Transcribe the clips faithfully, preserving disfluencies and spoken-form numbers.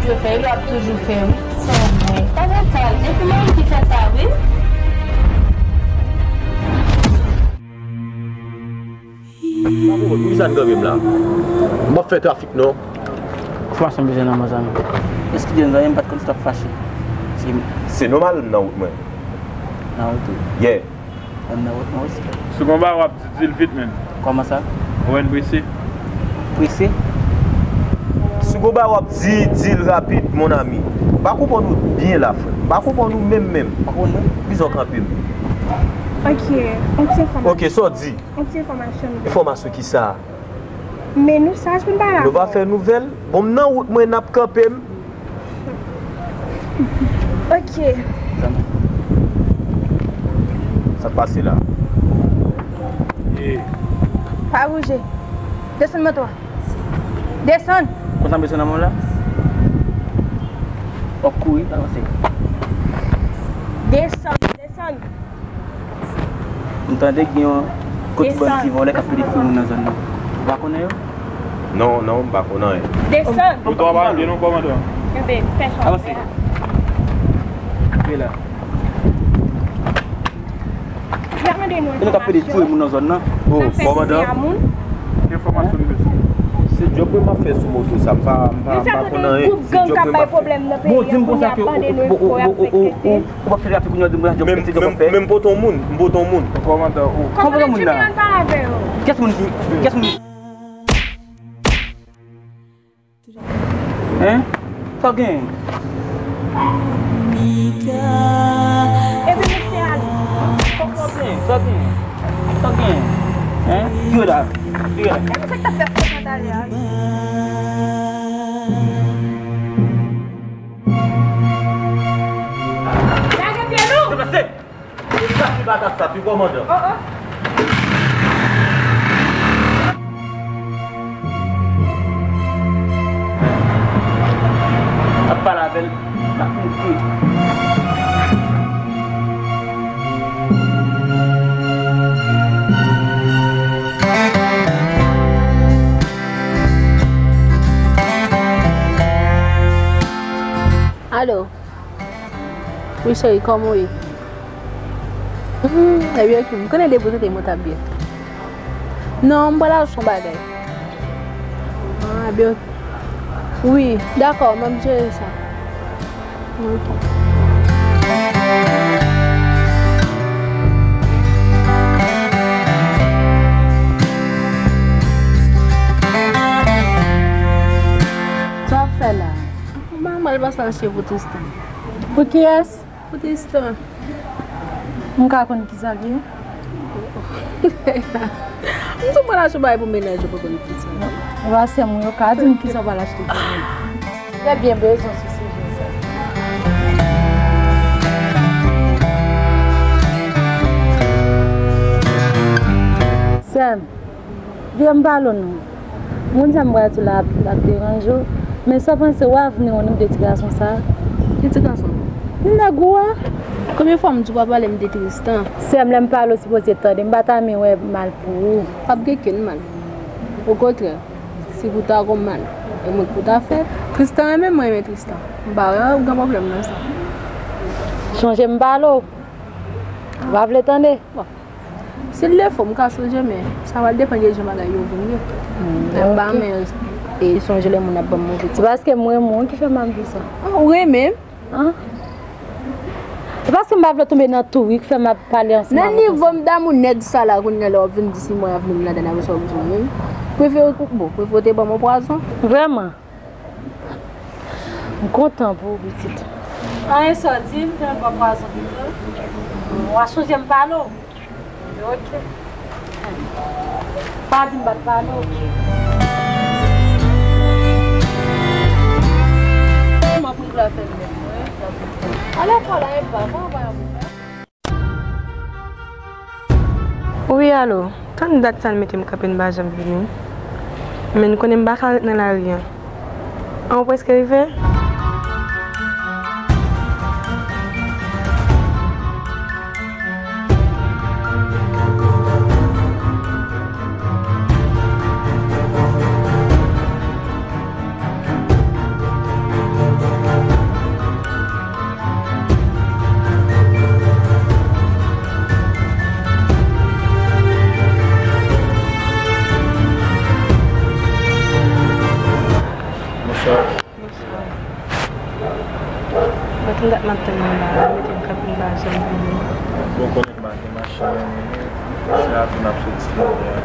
Yo fè, yo ap toujou fè, wi, san mwen. Pa gen kal, epi Mariki fè sa, wi. Pa konprann, poukisa n kanpe m la? M p ap fè trafik, non. Enfòmasyon m bezwen nan men w, zanmi. Eskize m, zanmi, m pa t konn si w t ap fache. Se Se nòmal, m nan wout mwen. Nan wout ou? Yeah. Mwen nan wout mwen osi. Si w gen yon bagay w ap di, di l vit, menn. Kòman sa? Ou wè n prese? Prese? Si w gen yon bagay w ap di, di l rapid, mon ami. M pa konprann ou byen la, frè. M pa konprann ou menm, menm. Pa konprann mwen? Bizon kanpe m. Ok, yon ti enfòmasyon. Ok, sa w di? Yon ti enfòmasyon m gen. Enfòmasyon ki sa? Men nou saj pou n pale avè w. Nou pa fè nouvèl. Bon, m nan wout mwen, n ap kanpe m. Ok. Sa k pase la? Pa bouje. Desann moto a. Desann. Konsa m bezwen nan men w la. W ap kouri, avanse. Desann, desann. M tande gen yon kot bandi vòlè k ap pede fouye moun nan zòn nan. Ou pa konnen yo? Non, non, m pa konnen anyen. Desann. Moto a pa ande non, kòmandan. Enben, fè chwa. Avanse. Kanpe la. E nou k ap pede fouye moun nan zòn nan. Oh, kòmandan. Enfòmasyon nou bezwen. Se djòb mwen m ap fè sou moto sa, m pa, m pa, m pa konn anyen. Se djòb mwen m ap fè. Bon, di m konsa ke ou, ou, ou, ou, ou, ou, ou p ap fè trafik kounye a, di m konsa djòb pete djòb w ap fè. Men, men, men m pote yon moun, m pote yon moun. Kòmandan, ou. Kòmandan moun la? Kiyès moun ki, kiyès moun ki Hein? Sa w genyen? Epi misye ale. Poko byen, sa w genyen? Sa w genyen? Hein? Tire la. Tire la. Epi sa k t ap fè fòs nan talè a? Lage pye nou! Deplase! Sa ki patat sa, pi kòmandan. Oh, oh. Ap pale avè l, l ap moute. Alo. Wi, cheri, kòman w ye? Hmm, ebyen, ok, m konnen depi w tete m, w t ap byen. Non, m pral achte yon bagay. Ah, ebyen, ok. Wi, dakò, m ap jere sa. Ok. Sa w ap fè la? M pa mal pase achte pou Tristan. Pou kiyès? Pou Tristan. M ka konn kisa l ye? M sou pral achte bagay pou mennaj ou, pa konn kisa l ye. Ou pa sè mwen, ou ka di m kisa w pral achte pou mwen. Trè byen, bezwen sou sijè sa. Sè m, vye m pale w non. Moun sa m pral di w la ap, ap deranje w, men sa w panse w avni w nan de ti gason sa? Ki ti gason? Nèg ou a. Konbyen fwa m di w pa pale m de Tristan? Sè m, lè m pale w sipoze tande, m pa ta renmen wè mal pou ou. W ap gen kenn mal. Okontrè, si pou ta gon mal, e mwen k pou ta fè. Tristan renmen m, mwen renmen Tristan. M pa wè gen pwoblèm nan sa. Sonje m pale w. Ou pa vle tande? Bon. Si l defo, m ka sonje, men sa va depann de jan bagay yo vin ye. Hmm, men m pa renmen, e, sonje lè moun ap ban m move tip. Se paske m renmen w ki fè m ap di sa. Ah, ou renmen m? An? Se paske m pa vle w tonbe nan tou wi ki fè m ap pale ansanm avè w konsa. Nan nivo m damou nèg sa la, kounye a lè w ap vin di si mwen avni m ladan, apre sa w ap di w menm. Prefere w, bon, prefere w te ban m yon pwazon. Vrèman? M kontan pou ou, pitit. Anyen sa w di, m fè l pran pwazon pito. W a sonje m pale w. Ok. Pa di m pa t pale w. Kòman pou l pral fè l menm, wi? Ale fò la, e pa, pa, pa, pa. Wi, alo. Tann dat sa l mete m kanpe, n pa janm vini. Men n konnen m pa ka ret nan lari a. An, ou prèske rive?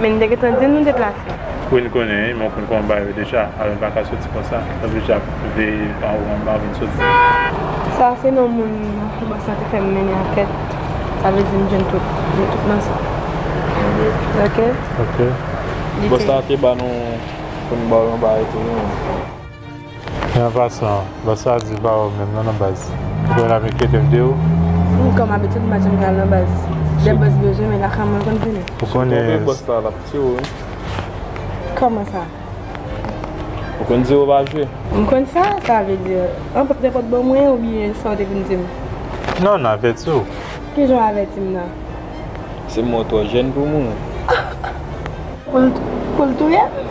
Men n te gentan di n nou deplase. Wi, n konnen, wi, men w konn kòman bagay yo deja. Alò, n pa ka soti konsa. N oblije ap veye anwo anba pou n soti. Sa se non moun bòs la te fè m mennen an tèt. Sa vle di m jwenn tout, jwenn tout nan sa. Ok? Ok. Bòs la te ba nou pou n ba w yon bagay tou, wi. Men an pasan, bòs la di l pa wè w menm non nan baz. Ou kwè l ap enkyete m de ou? M kòm abitid, m pa janm ka al nan baz. Lè bòs bezwen, men lakay mwen l konn vini. Ou konnen. Si w twonpe bòs la, l ap tiye w, wi. Kòman sa? Ou konn di w pa jwe. M konn sa, sa vle di, anpòt te pot ban mwen oubyen sa w te vin di m? Non, n avèti w. Kijan w avèti m nan? Se mwen twò jèn pou mouri. Pou l, pou l touye m?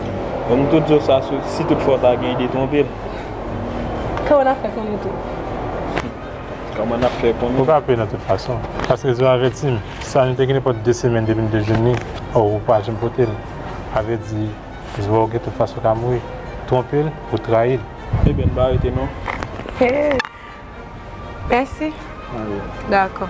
Bon, m tou di w sa, si, si tout fwa w ta gen ide twonpe l. Kòman n ap fè konnen tou? Kòman n ap fè konnen? Ou ka peye nan tout fason. Paske zwo avèti m, sa nou te gen nenpòt de semèn depi n te jwenn li, ou pa janm pote l. Sa vle di, zwo gen tout fason ka mouri. Twonpe l, ou trayi l. Ebyen, n pa rete non. Hey. Mèsi. Dakò.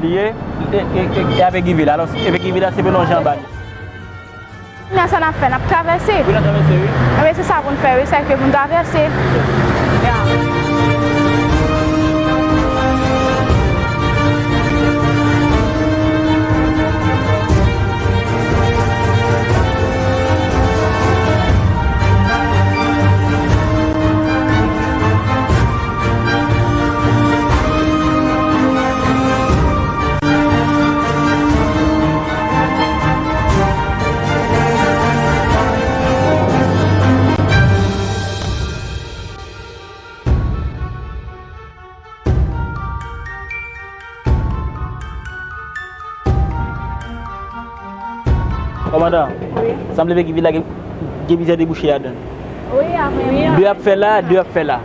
Li ye, e, e, e, e a Pegivil. Alò, e Pegivil la, se pou lonje anba. Kounye a sa n ap fè, n ap travèse. Wi, n ap travèse, wi. Enben, se sa pou n fè, wi, se ke pou n travèse. Ya. Kòmandan, wi, sanble Pegivil la gen, gen plizyè debouche ladan l. Wi, a vre. De ap fè la, de ap fè la.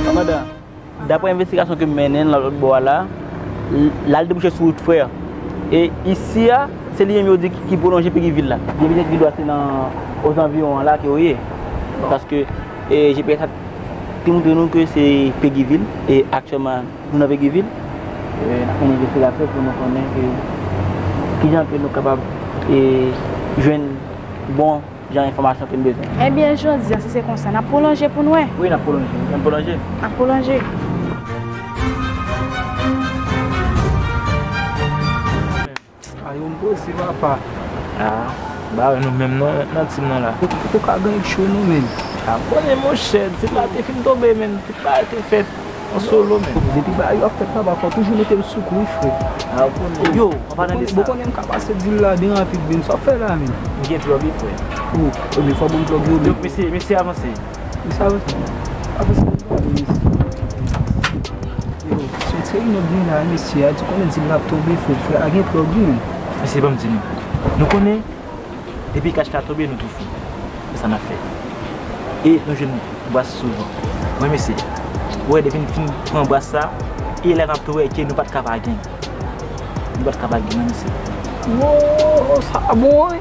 Kòmandan, daprè envestigasyon ke m mennen nan lòt bò a la, l-, l al debouche sou wout frè. E isi a, se li menm yo di ki, ki pwolonje Pegivil la. Gen plizyè ki dwa se nan ozanviwon an la ke yo ye. Paske, e, G P S la te montre nou ke se Pegivil, e aktyèlman nou nan Pegivil. E, n ap mennen envestigasyon pou nou konnen ke kijan ke nou kapab, e, jwenn bon jan enfòmasyon ke n bezwen. Ebyen, jodi a, si se konsa, n ap pwolonje pou n wè. Wi, n ap pwolonje. N ap pwolonje. N ap pwolonje. A, yo m poze, papa. A, ba wè nou menm non, nan tim nan la. Ou, ou ka gen cho nou menm. A, konnen, monchè, tim la te fin tonbe menm, tout bagay te fèt. An solo, men. Depi bagay yo ap fèt laba, fò toujou mete m sou kou, wi, frè. A, ou konnen. Yo, an palan de sa. Ou konnen m ka pase dil la byen rapid, men sa w ap fè la, men. M gen plòg, wi, frè. O, ebyen, fò ban m plòg yo, men. Donk, mesye, mesye avanse. Mesye avanse. Avanse, mesye. Yo, se yon ti reyinyon k gen la, mesye a di konnen dil la ap tonbe, frè. Frè a gen plòg, wi, men. Mesye, ban m di nou. Nou konnen, depi kach la tonbe, nou tou fou. Se sa n ap fè. E nou jwenn bras souvan. Wi, mesye. Ou wè, depi n fin pran bras sa, e lè n ap tou wè ke nou pa t ka pa gen. Nou pa t ka pa gen, non, mesye. Wo, sa bon, wi.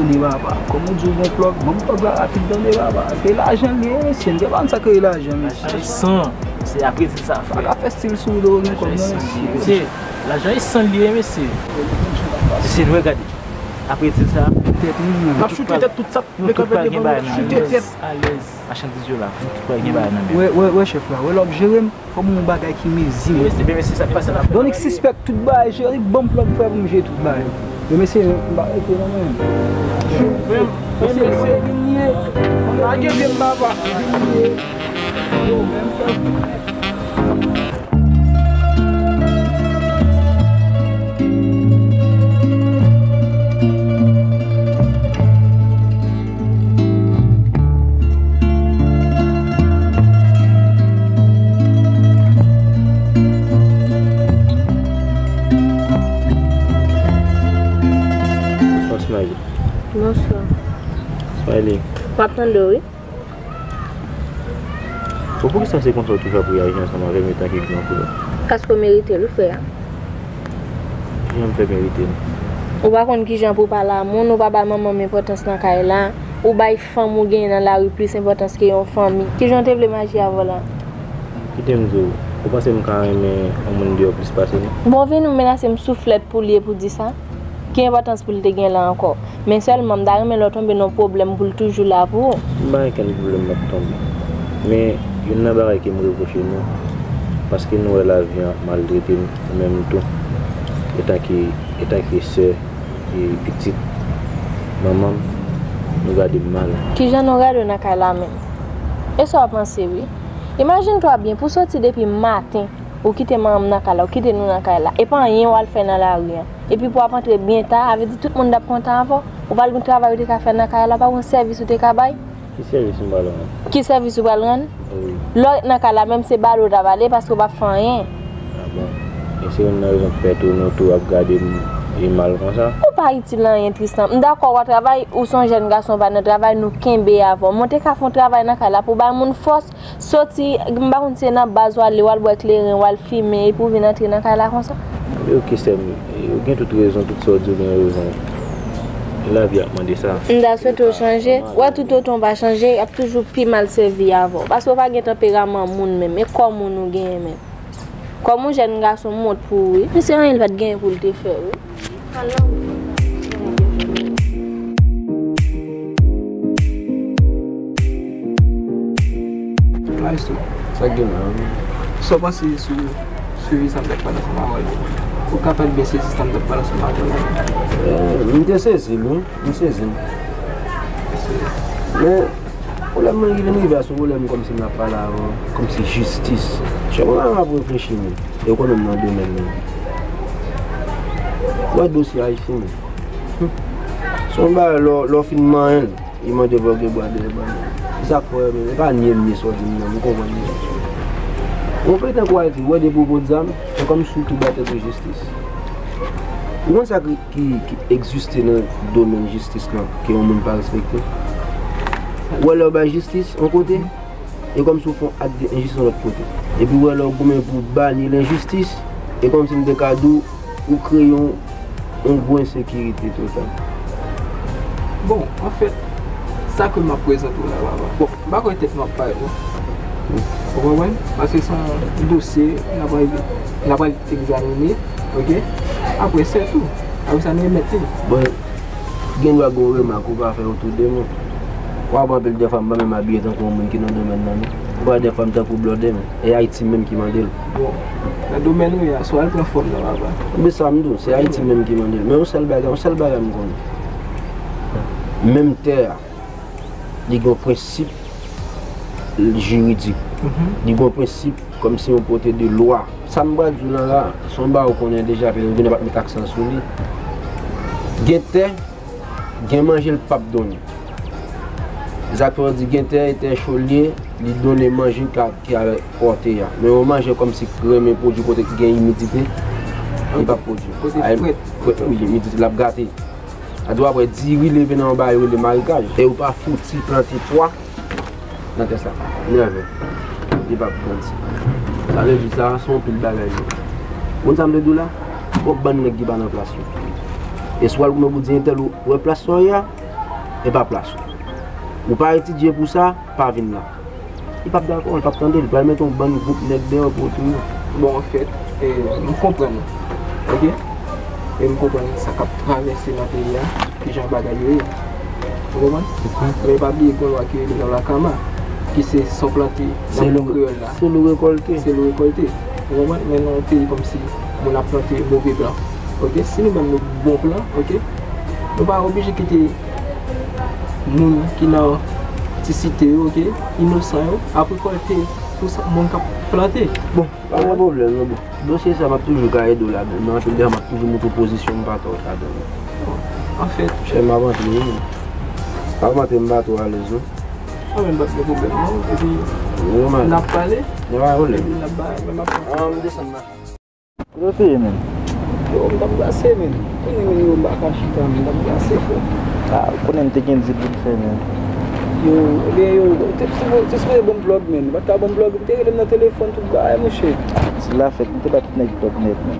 Tande papa, kòm ou di w gon plòg, ban m plòg la rapid tande papa. Se lajan l ye mesye, m te pa konn sa k rele lajan mesye. Lajan e san, se apre di sa frè. Pa ka fè stil sou w, ou gen kòb nan mesye. Mesye, lajan e san l ye mesye. Mesye, nou gade. Apre di sa, tèt nou, m ap choute tèt tout sa. Nou tout pral gen bagay nan men. Alèz. Machandiz yo la, nou tout pral gen bagay nan men. Wè, wè, wè chèf la, wè lè w ap jere m. Fò m yon bagay ki mezi wi. Mesye, mesye, sa k pase la. Donnik sispèk tout bagay, cheri, ban m plòg frè pou m jere tout bagay. Men mesye, m pa rete non men. Mesye, kote vin li ye? Lage pye m papa. Yo, men m fè. Bonswa, Smiley. Bonswa. Smiley. M ap tande w, wi. Bon, poukisa se konsa w toujou ap reyaji ansanm avè m etan ke gran frè w? Paske w merite l, wi, frè a. Kijan m fè merite l? Ou pa konn kijan pou w pale a moun, ou pa bay manman m enpòtans nan kay la, ou bay fanm ou genyen nan lari plis enpòtans ke yon fanmi. Kijan w te vle m aji avè w la? Kite m di w, ou panse m ka renmen yon moun deyò plis pase nou? Bon, vin ou menase m souflèt pou l ye pou di sa? Ki enpòtans pou l te gen la ankò? Men sèlman, m ta renmen lè w tonbe nan yon pwoblèm pou l toujou la pou ou. M pa gen kenn pwoblèm m ap tonbe. Men, youn nan bagay ke m repwoche nou, paske nou wè lavi an ap maltrete n, nou menm tou, etan ke, etan ke sè, e pitit manman m, nou gade m mal. Kijan nou gade w nan kay la menm? E sa w panse, wi? Imajine twa byen, pou soti depi maten, ou kite manman m nan kay la, ou kite nou nan kay la, e pa anyen w al fè nan lari an. Epi pou w ap antre byen ta, sa vle di tout moun t ap kontan avè w. Ou pa t gon travay ou te ka fè nan kay la, pa t gon sèvis ou te ka bay. Ki sèvis m pral rann? Ki sèvis ou pral rann? Wi. Lè w ret nan kay la, menm se bale w t ap bale, paske w p ap fè anyen. A bon? E se youn nan rezon k fè tou nou tou ap gade m e mal konsa? Ou pa itil anyen, Tristan. M dakò w pa travay, ou se yon jèn gason, w pa nan travay, nou kenbe avè w. Men w te ka fè yon travay nan kay la pou bay moun fòs. Soti, m pa konn si se nan baz w ale, w al bwè kleren, w al fimen, epi w vin antre nan kay la konsa. Ebyen, oke, sè m, ou gen tout rezon, tout sa w di w gen rezon. Lavi ap mande sa. M ta swete w chanje. W wè toutotan w pa chanje, y ap toujou pi mal sèvi avè w. Paske w pa gen tanperaman moun menm, e kò moun ou genyen menm. Kòm yon jèn gason, m wont pou ou, wi. Misye anyen li pa t genyen pou l te fè, wi. Maestro, sa k gen la, wi? Sa w panse sou, sou sa m t ap pale ansanm avè w la? Ou ka fè l byen sezi sa m t ap pale ansanm avè w la? Eh, m te sezi l, wi. M sezi l. Men, pwoblèm mwen rive, m rive a sou pwoblèm kòmsi m ap pale avè w, kòmsi jistis. Chè mwen, m ap reflechi, men. E w konnen m nan domèn nan. Wè dosye Ayisyen, men. Se yon bagay, lè w, lè w fin manyen l, li mande pou w gen bwa dèyè bwa. Se sa k fè, men, e pa nye m nye sa w di m nan, m konprann li. Yon peyi tankou Ayiti, w wè depi w pot zam, se kòmsi w tou ba tèt ou jistis. Ou konn sa ki, ki, ki egziste nan domèn jistis lan, ke yon moun pa respekte? Ou wè lè w bay jistis yon kote, e kòmsi w fè yon ak de enjistis yon lòt kote. Epi w wè lè w goumen pou w bani lenjistis, e kòmsi m te ka di w, ou kreye yon, yon gwo ensekirite total. Bon, anfèt, sa ke m ap prezante w la, papa. Bon, m pa kwè tèt nou ap parèt, non. Ou konprann? Paske se yon dosye n ap al, n ap al egzamine, oke? Apre, se tou. Apre sa, nou remèt li. Bon, gen dwa gen yon remak ou ka fè otou de mwen. W ap wè anpil de fwa m pa menm abiye tankou yon moun ki nan domèn nan, non. Ou pa wè de fwa m tankou blòdè, men. E Ayiti menm ki mande l. Bon, nan domèn ou ye a, si w al pran fòm nan, papa. Men sa m di w, se Ayiti menm ki mande l. Men yon sèl bagay, yon sèl bagay m konnen. Menm tè a, li gen yon prensip jiridik. Li gen yon prensip kòmsi yon pote de lwa. Sa m pral di w la la, se yon bagay ou konnen deja, epi nou vin ap met aksan sou li. Gen tè, gen manje l p ap donnen. Se sa k fè yo di gen tè, e tè cho l ye, li donnen manje ka, ki avèk pòte a. Men yon manje kòmsi ki renmen pwodui kote ki gen imidite, li p ap pwodui. Kote frèt. Frèt, wi, imidite l ap gate. Sa di w ap wè diri leve nan yon bagay yo rele marikaj. E yo pa fouti plante pwa nan tè sa. Nève. Li p ap grandi. Sa vle di sa, se yon pil bagay yo. Ou konn sa m vle di w la? Twòp bann nèg ki pa nan plas yo. E si w al goumen pou di entèl ou wè plas sa w ye a, e pa plas ou. Ou pa etidye pou sa, pa vin la. Li p ap dakò, li p ap tande, li pral mete yon bann gwoup nèg deyò pou otou yo. Bon, anfèt, e, m konprann ou. Oke? E m konprann sa k ap travèse nan peyi a, kijan bagay yo ye. Ou konprann? Men pa bliye gen yon lwa ki rele lwa Lakama, ki se sa w plante nan mond kreyòl la. Se l ou rekòlte. Se l ou rekòlte. Ou konprann? Men nan yon peyi kòmsi moun ap plante move plan. Oke? Si nou menm nou bon plan, oke? Nou pa oblije kite moun ki nan ti site yo, oke, inosan yo, ap rekòlte pou sa moun k ap plante. Bon, pa gen pwoblèm, non, bon. Dosye sa, m ap toujou ka ede w ladan l, men anpil de fwa, m ap toujou montre w pozisyon m pa twò ladan l. Anfèt, chè, m ap antre, wi. M ap antre, m pa twò alèz, non. Mwen menm, m pa gen pwoblèm, non. Epi, n ap pale. Epi, n ap ba, men m ap. Ah, m desann la. Kote w te ye, menn? Yo, m t ap glase, menn. Konnen, menn, yo m pa ka chita, menn, m t ap glase, frè. Ah, ou konnen m te gen dil pou m fè, menn. Yo, ebyen, yo, ou te, te, te sipoze ban m plòg, menn. Ou pa t ka ban m plòg, ou te rele m nan telefòn, tout bagay, monchè. Dil la fèt, m te ba tout nèg plòg nèt, menn.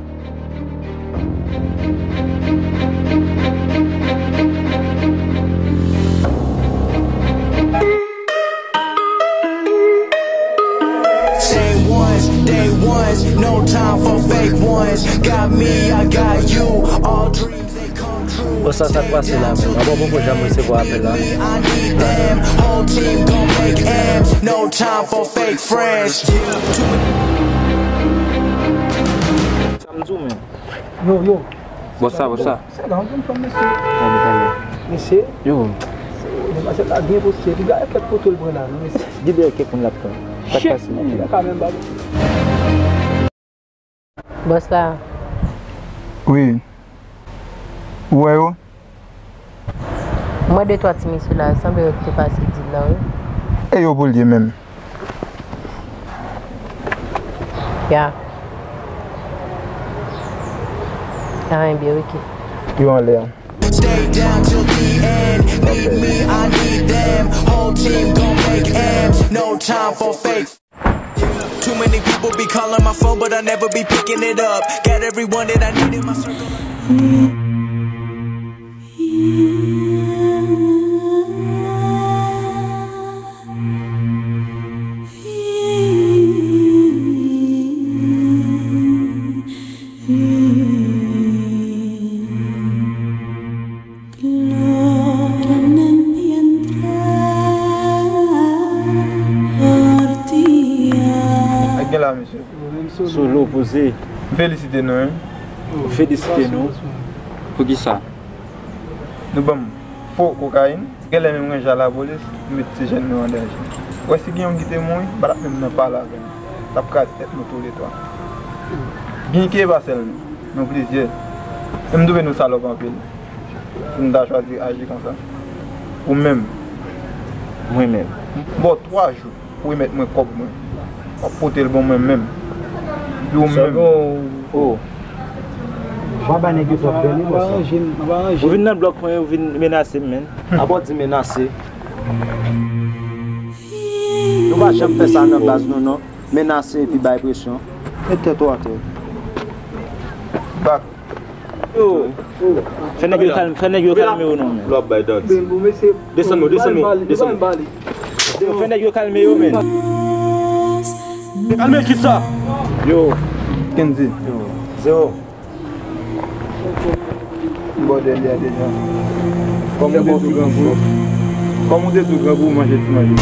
Same ones, day ones, no time for fake ones. Got me, I got you, all dreams they come true. Bon, sa, sa k pase la, menm? Mwen poko janm resevwa apèl la. Me, I need them, whole team gon' make ends, no time for fake friends. Sa m di w, menm? Yo, yo. Bòs la, bòs la. Se la, yon grenn fanm, mesye. Tande, tande. Mesye. Yo. Se, demoiselle la byen poste. Epi gade kèk foto l pran la, non, mesye. Gide kèk moun l ap pran. Sa k pase? Shit, mesye, la ka menm ba. Bòs la. Wi. Ou wè yo? Mwen de twa ti mesye la, sanble yo ki te pase dil la, wi. E yo pou l ye menm? Ya. Ah, enben, oke. Yo anlè a. Stay down till the end. Need me, I need them. Whole team gon' make ends. No time for fake. Too many people be calling my phone, but I never be picking it up. Got everyone that I need in my circle. Sa k gen la, mesye? Solo, poze. M felisite nou, wi. Ou felisite nou? Poukisa? Nou ban m fo kokayin. Genlè menm ranje a lapolis, nou met ti jèn nou an danje. Ou wè si gen youn ki te mouri, m pa t ap menm nan pale avè nou. T ap kraze tèt nou touletwa. Byen ke e pa sèl nou, nou plizyè. E m twouve nou salòp anpil. Si nou ta chwazi aji konsa. Ou menm. Mwen menm. M ba w twa jou pou remèt mwen kòb mwen. W ap pote l ban mwen menm. Epi ou menm. Oh. W ap bay nèg yo twòp bèl wi, bòs la. Ou vin nan blòk mwen, ou vin menase m, menn. Apa w di menase? Nou pa janm fè sa nan baz nou, non. Menase epi bay presyon. Met tèt ou atè. Bak. Yo. Fè nèg yo kalme, fè nèg yo kalme yo non, men. Lò ap bay danti. Desann mwen, desann mwen, desann mwen. Yo, fè nèg yo kalme yo, men. Kalme kisa? Yo. Kendy. Yo. Zero. Bòdèl ya deja. Kòm ou te tou grangou, kòm ou te tou grangou, ou manje ti manje.